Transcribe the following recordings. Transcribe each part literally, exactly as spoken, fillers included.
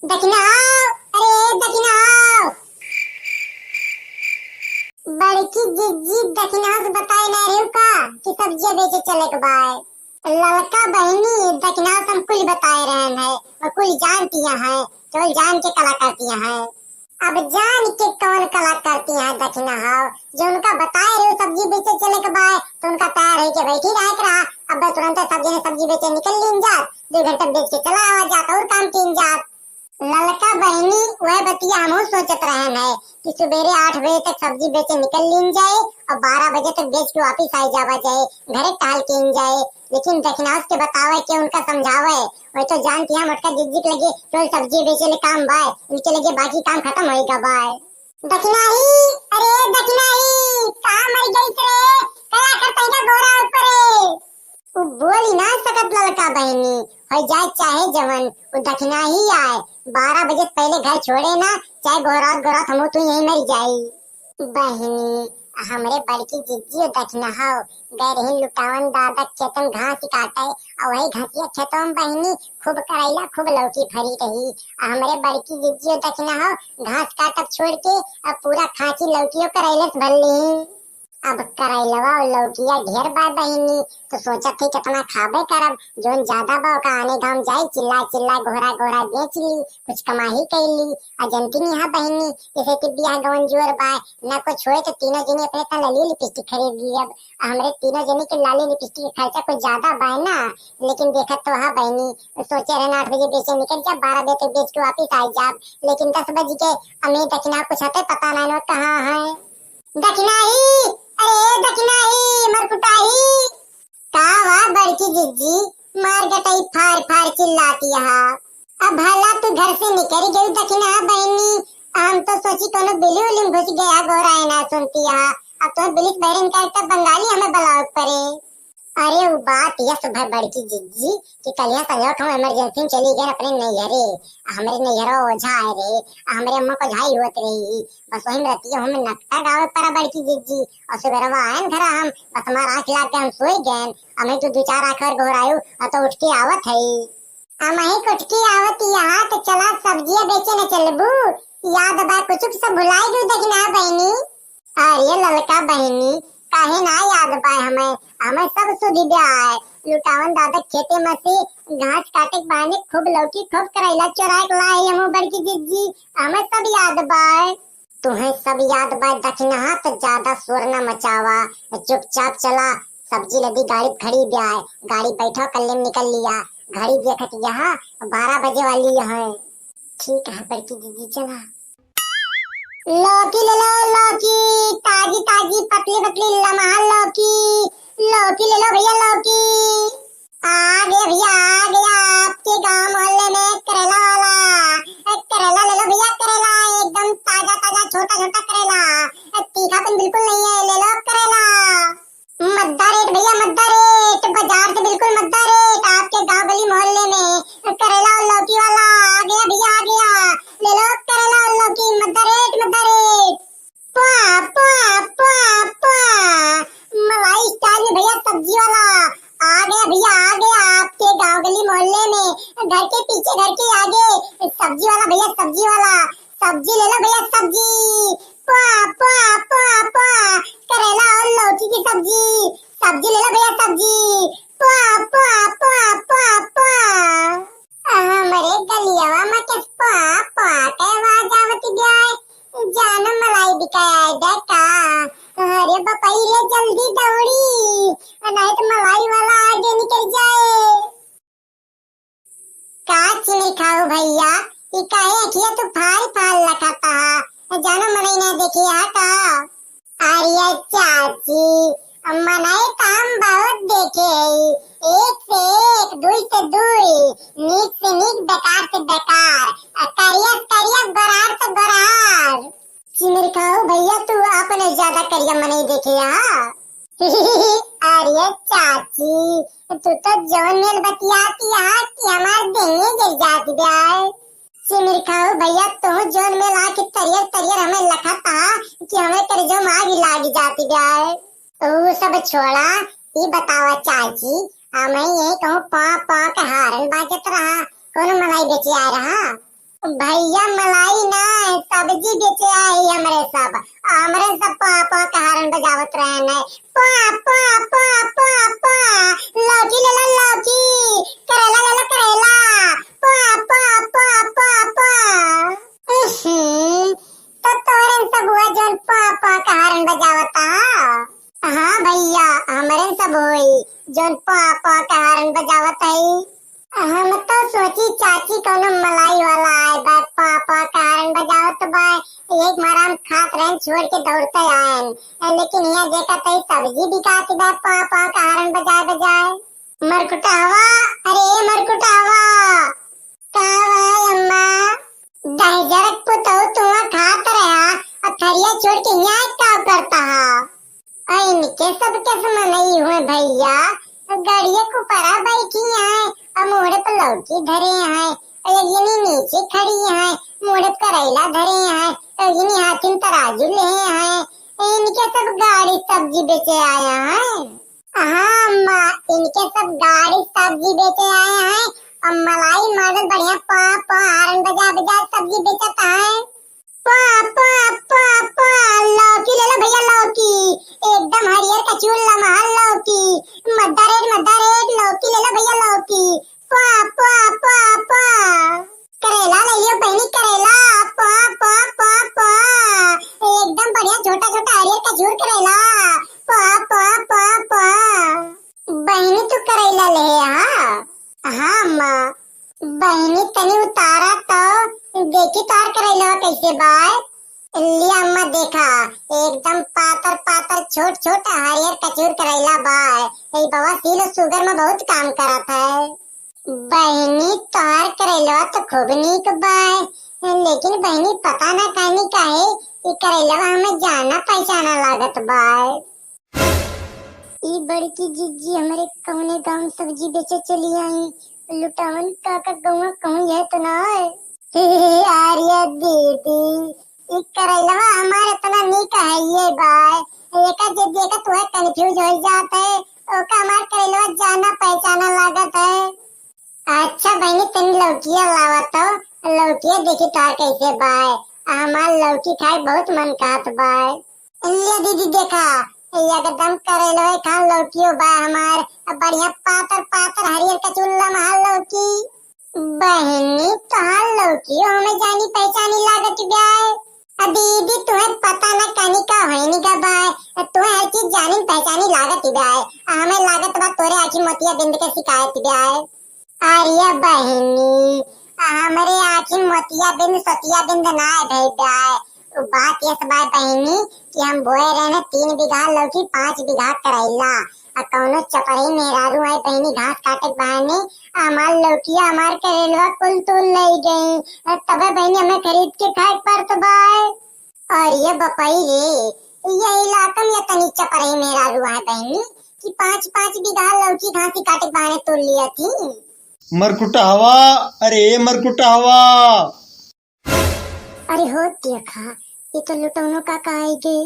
दखिनहा, अरे दखिनहा। बड़की जिज्जी दखिनहा से बताए ना रहे का कि सब्जिया बेचे चले के बाय। ललका बहिनी दखिनहा से हम कुल बताए रहन है और कुल जानतिया है, केवल जान के कला करतिया है। अब जान के कौन कला करतिया है दखिनहा, जो उनका बताए रहे सब्जी बेचे चले के बाय, तो उनका तैयार है के बैठी रहे के रहा। अब तुरंत सब जने सब्जी बेचे निकल लीन जात, दो घंटा बेच के चला आवा जात और काम कीन जात। ललका बहिनी, वह बतिया हमहू सोचत रहन है कि सुबेरे आठ बजे तक सब्जी बेचे निकल लीन जाए और बारह बजे तक बेच के वापिस आइ जावा जाए, घरे टहल कीन जाए। लेकिन दखिनहा के बतावे के उनका समझावे, वह तो जानतिया मोटका जिज्जी के लगे केवल सब्जी बेचे ले काम बाय, इनके लगे बाकी काम खतम होइगा बाय। दखिनही, अरे दखिनही, कहाँ मर गई रे? कया करता है गोरा ऊपर रे? उ बोली ना सकत ललका बहिनी, होइ जाए चाहे जवन, उ दखिनही आए, बारह बजे से पहले घर छोड़े ना, चाहे गोहरात गोहरात हमहू तू यहीं मर जाई। बहिनी, हमरे बड़की जिज्जी उ दखिनहा गए रही लुटावन दादा खेतन घास काटे, और वही घासिया खेतों में बहिनी खूब करैला, खूब लौकी फरी रही। आ हमरे बड़की जिज्जी उ दखिनहा घास काटब छोड़ के अब पूरा खांची लौकियो करैले से भर ली। अब करैलवा और लौकिया ढेर बा बहिनी, तो सोचत थी कितना खाबे करब, जोन ज्यादा बा ओका आने गांव जाई, चिल्ला चिल्ला गोहरा गोहरा बेच ली, कुछ कमाही कैली। आ जनती नहीं हा बहिनी, जैसे कि बियाह गवन जोर बा, ना कुछ होए तो तीनों जने अपने तन लाली लिपस्टिक खरीद ली। अब हमरे तीनों जने के लाली लिपस्टिक के खर्चा कुछ ज्यादा बा ना, लेकिन देखत तो हा बहिनी, सोचे रहे ना आठ बजे बेचे निकल जा, बारह बजे तक बेच के वापिस आ जाब, लेकिन दस बज के अम्मी दखिनहा कुछ हते पता नहीं ना कहाँ है। दखिनही, अरे दखिनही, मरकुटाही। का वा बड़की जिज्जी, मार गटई फार फार चिल्लाती हा। अब भला तू घर से निकल गई दखिनहा बहिनी, हम तो सोची कोनो बिल्ली उल्ली में घुस गया, गोरा है ना सुनती हा। अब तो बिलिस बहरन का एक बंगाली हमें बलाव पड़े। अरे उ बात यस भा बड़की जिज्जी कि कलिया संजोग हम इमरजेंसी में चली गए अपने नैहरे। हमरे नैहरा ओझा आए रहे, हमरे अम्मा को झाई होत रही, बस वही में रतिया हम नकटा गावे पड़ा बड़की जिज्जी। और सुबेरवा आयन घरा हम, बस हमार आँख लाग के हम सोई गए। हमें तो दो चार आँख और गोहरायु और तो उठ के आवत है। हमही कुटकी आवत यहाँ तो चला सब्जिया बेचे न चलबू। याद बा कुछ सब भुलाई गई दखिनहा बहिनी। अरे ललका बहिनी, काहे ना याद बा हमें? हमें सब सुधि ब्याय। लुटावन दादा खेते में से घास काटे के बहाने खूब लौकी, खूब करैला चोराए के लाए हमो बड़की जिज्जी। हमें सब याद बा। तुहें सब याद बा दखिनहा, तो ज्यादा शोर ना मचावा, चुपचाप चला। सब्जी लदी गाड़ी खड़ी ब्याय, गाड़ी बैठा कल्ले में निकल लिया। घड़ी देखत यहाँ बारह बजे वाली है। ठीक है बड़की दीदी, चला। लौकी ले लो, लौकी, ताजी ताजी, पतली पतली, लमहर लौकी। लौकी ले लो भैया, लौकी। आ गया भैया, आ गया आपके गांव मोहल्ले में करेला वाला। ए, करेला ले लो भैया, करेला एकदम ताजा ताजा, छोटा छोटा करेला। ए, तीखापन बिल्कुल नहीं है, ले लो करेला। मद्दा रेट भैया, मद्दा रेट, बाजार से बिल्कुल मद्दा रेट। आपके गांव गली मोहल्ले में करेला और लौकी वाला आ गया भैया, आ गया। ले लो करेला और लौकी, मद्दा रेट, मद्दा रेट। पुआ, पुआ, पुआ, पुआ। मलाई स्टाइल में भैया सब्जी वाला आ गया भैया, आ गया आपके गांव गली मोहल्ले में, घर के पीछे, घर के आगे। सब्जी वाला भैया, सब्जी वाला, सब्जी ले लो भैया, सब्जी। पुआ, पुआ, पुआ, पुआ, करेला और लौकी की सब्जी। सब्जी ले लो भैया, सब्जी। पुआ, पुआ, पुआ, पुआ, पुआ। हमरे गलियावा में के पुआ, पुआ के आवाज आवत बिया। जानो मलाई बिकाए दे का? अरे बपई रे, जल्दी दौड़ी, नहीं तो मलाई वाला आगे निकल जाए। का चिमिरखाऊ भैया, ई काहे अखिया तू फाल फाल लखत हा? जानो मनई ना देखिया का? अरे चाची, मनई तो हम बहुत देखे हई, एक से एक, दुई से दुई, नीक से नीक, बेकार से बेकार, आ करिया से करिया, गोरार से गोरार। चिमिरखाऊ भैया, तू अपने ज्यादा करिया मनई देखे हा। अरे चाची, तू तो जौन मेल बतियाती हा कि हमार देहिए जल जात बा। चिमिरखाऊ भैया, तू जौन मेल आके तरियर तरियर हमें लखत हा कि हमें करेजो में आग लाग जात बा। ऊ सब छोड़ा, ई बतावा चाची, हमें यही कहूँ पा पा के हारन बाजत रहा, कोनो मलाई बेचे आ रहा? भैया, मलाई ना, सब्जी बेचे आई हमरे सब। हमरे सब पा पा के हारन बजावत रहन है। पा पा पा पा पा, लौकी ले लो लौकी, करेला ले लो करेला। पा पा पा पा पा। उहुं, तो तोरे सब हुआ जौन पा पा के हारन बजावता। हाँ भैया, हमरे सब होई जौन पा पा के हारन बजावत है। हम तो सोची चाची कौनो मलाई वाला आए बा, पा पा के हारन बजावत बा। एक मारा हम खात रहन, छोड़ के दौड़ते आयन, लेकिन यहाँ देखत है सब्जी बिकात बा, पा पा के हारन बजाए बजाए। मरकुटावा, अरे मरकुटावा, का भाई अम्मा? दहिजरक पुतौ तुआ खात रहा, अब थरिया छोड़ के यहाँ का करता हा? अ इनके सबके से मनई हुए भैया, गड़िया के ऊपरा बैठी हैं, अ मुड़े पे लौकी धरे हैं, अ यगिनी नीचे खड़ी हैं, मुड़े पे करैला धरे हैं, अ यगिनी हाथिन तराजू ले हैं, इनके सब गाड़ी सब्जी बेचे आया हैं। हाँ अम्मा, इनके सब गाड़ी सब्जी बेचे आए हैं, अ मलाई मॉडल बढ़िया पा पा हारन बजा बजा सब्जी बेचत हैं। पा, पा, पा, पा, लौकी ले लो भैया लौकी, एकदम हरियर कचूर लमहर लौकी, मद्दा रेट, मद्दा रेट, लौकी ले लो भैया लौकी। पा, पा, पा, पा, करेला ले लियो बहनी करेला। पा, पा, पा, पा, एकदम बढ़िया छोटा छोटा हरियर कचूर करेला। पा, पा, पा, पा। बहनी तू करैला ले आ? हाँ अम्मा। बहनी तनी उतारा तो देखी तोहार करैलवा कैसे बाय। लिया अम्मा देखा, एकदम पातर पातर छोट छोट हरियर कचूर करैला बाय। ए बवा सील सुगर में बहुत काम करत है। बहनी तोहार करैलवा तो खूब नीक बाय, लेकिन बहनी पता ना कहनी काहे ई करैलवा हमें जाना पहचाना लागत बाय। ई बड़की जिज्जी हमरे कौने गाँव सब्जी बेचे चली आई। लुटावन काका गौवा कहूँ यह तो ना है। हे, हे, हे, आर्या दीदी, ई करैलवा हमार इतना नीक है ये बाय। एका जे देखत हुए confuse हो जात है, ओका हमार करैलवा जाना पहचाना लागत है। अच्छा बहनी, तनी लौकिया लावा तो, लौकिया देखी तोहार कैसे बाय। हमार लौकी खाए बहुत मन कहत बाय। ले दीदी देखा, एकदम करेलवे खान लौकियो बा हमार, बढ़िया पातर पातर हरियर कचुल्ला महल लौकी। बहनी तोहार लौकियो हमें जानी पहचानी लागत बाय। आ दीदी तुहे पता न कनी का होइनी का बाय, तुहे हर चीज जानी पहचानी लागत बाय। आ हमें लागत बा तोरे आँखी मोतिया बिंद के शिकायत बाय। अरे बहिनी, हमरे आँखिन मोतिया बिंद सोतिया बिंद नाय भई बाय। उ बात यस बाय बहिनी कि हम बोए रहने तीन बीघा लौकी, पाँच बीघा करैला। आ कौनो चपरही मेहरारू आए बहिनी घास काटे के बहाने, हमार लौकिया हमार करेलवा कुल तूल लई गई। तबे बहिनी हमें खरीद के खाए के पड़त बाय। अरे बपई रे, ये इलाका में इतनी चपरही मेहरारू आए बहिनी कि पाँच पाँच बीघा लौकी घासी काटे के बहाने तूल लिया थी। मरकुटहवा, अरे मरकुटहवा। अरे हो देखा, ये तो लुटौनो काका आइगे।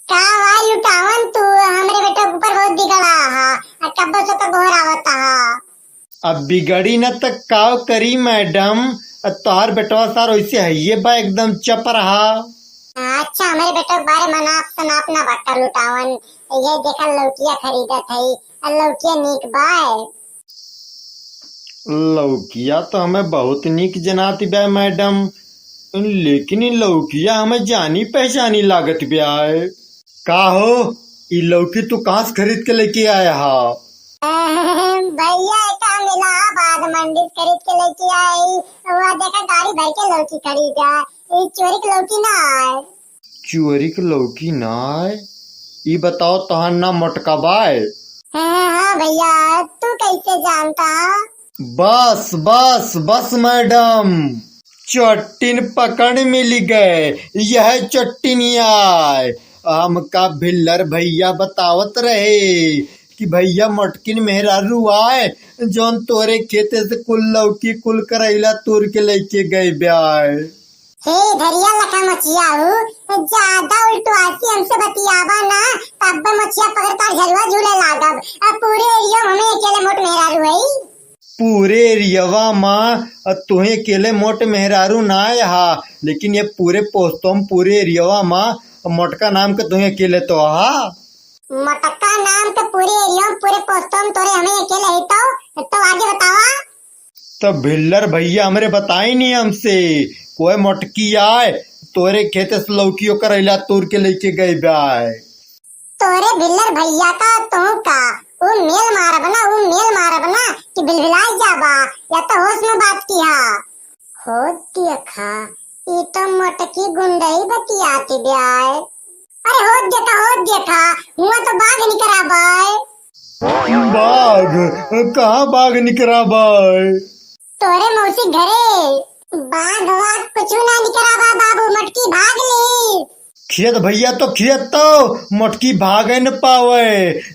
का हुआ लुटावन, तू हमरे बेटा के ऊपर बहुत बिगड़ा हा, आ कब्बो से तो गोहरावत हा। अब बिगड़ी न त का करी मैडम, अब तोहार बेटवा सार वैसे हइये बा एकदम चपरहा। अच्छा, हमरे बेटा के बारे में नाप सनाप ना बक्का लुटावन, ये देखा लौकिया खरीदत है, आ लौकिया नीक बाय। लौकिया तो हमें बहुत नीक जनात बा मैडम, लेकिन ई लौकिया हमें जानी पहचानी लागत बा। का हो, ई लौकी तू कहाँ से खरीद के लेके आया हा? भैया, एक हम इलाहाबाद मंडी से खरीद के लेके आई। वह देखा, गाड़ी भर के लौकी खरीदा। ई चोरी के लौकी ना आए। चोरी के लौकी ना आए? ई बताओ, तोहार नाम मोटका बाय? हाँ, हाँ, भैया, तू कैसे जानता? बस, बस, बस मैडम, चट्टिन पकड़ मिल गए। यह चट्टिनिया आए। हमका भिल्लर भैया बतावत रहे कि भैया मोटकिन मेहरारू आए, जौन तोरे खेते से कुल लौकी कुल करैला तोड़ के लेके गए ब्याय। हे धरिया लखा मचिया हो, ज्यादा उल्टवासी हमसे बतियाबा ना, तब मचिया पकड़ तार झलुआ झूले लागब। अब पूरे एरिया में हमें अकेले मोट मेहरारू है। पूरे एरियवा मा तुहे अकेले मोट मेहरारू नाय हा, लेकिन ये पूरे पोस्तों मा, पूरे एरियवा मा मोटका नाम के तुहे अकेले तो हा। मोटका नाम के पूरे एरिया मा, पूरे पोस्तों मा तोरे हमें अकेले ही तो, तो आगे बतावा। तो भिल्लर भैया हमरे बताई नहीं हमसे, कोई मोटकी आए, तोरे खेते से लौकियो करैला तोड़ के लेके गई बाय। तोरे भिल्लर भैया का, तू का, ऊ मेल मारब ना, ऊ मेल मारब ना कि भिलभिलाई जाबा, या तो होश में बात किहा। होत देखा, ई तो मोटकी गुंडई बतियाती ब्याय। अरे होत देखा, होत देखा, हुआ तो बाघ निकरा बाय। बाघ? कहाँ बाघ निकरा बाय? तोरे मौसी घरे बाघ वाघ कुछ ना निकरा बा बाबू, मोटकी भाग ली। खेत भैया तो खेत तो मोटकी भागे न पावे,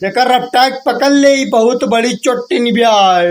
एकर रफ्तार पकड़ ले, ई बहुत बड़ी चोटिन ब्याय।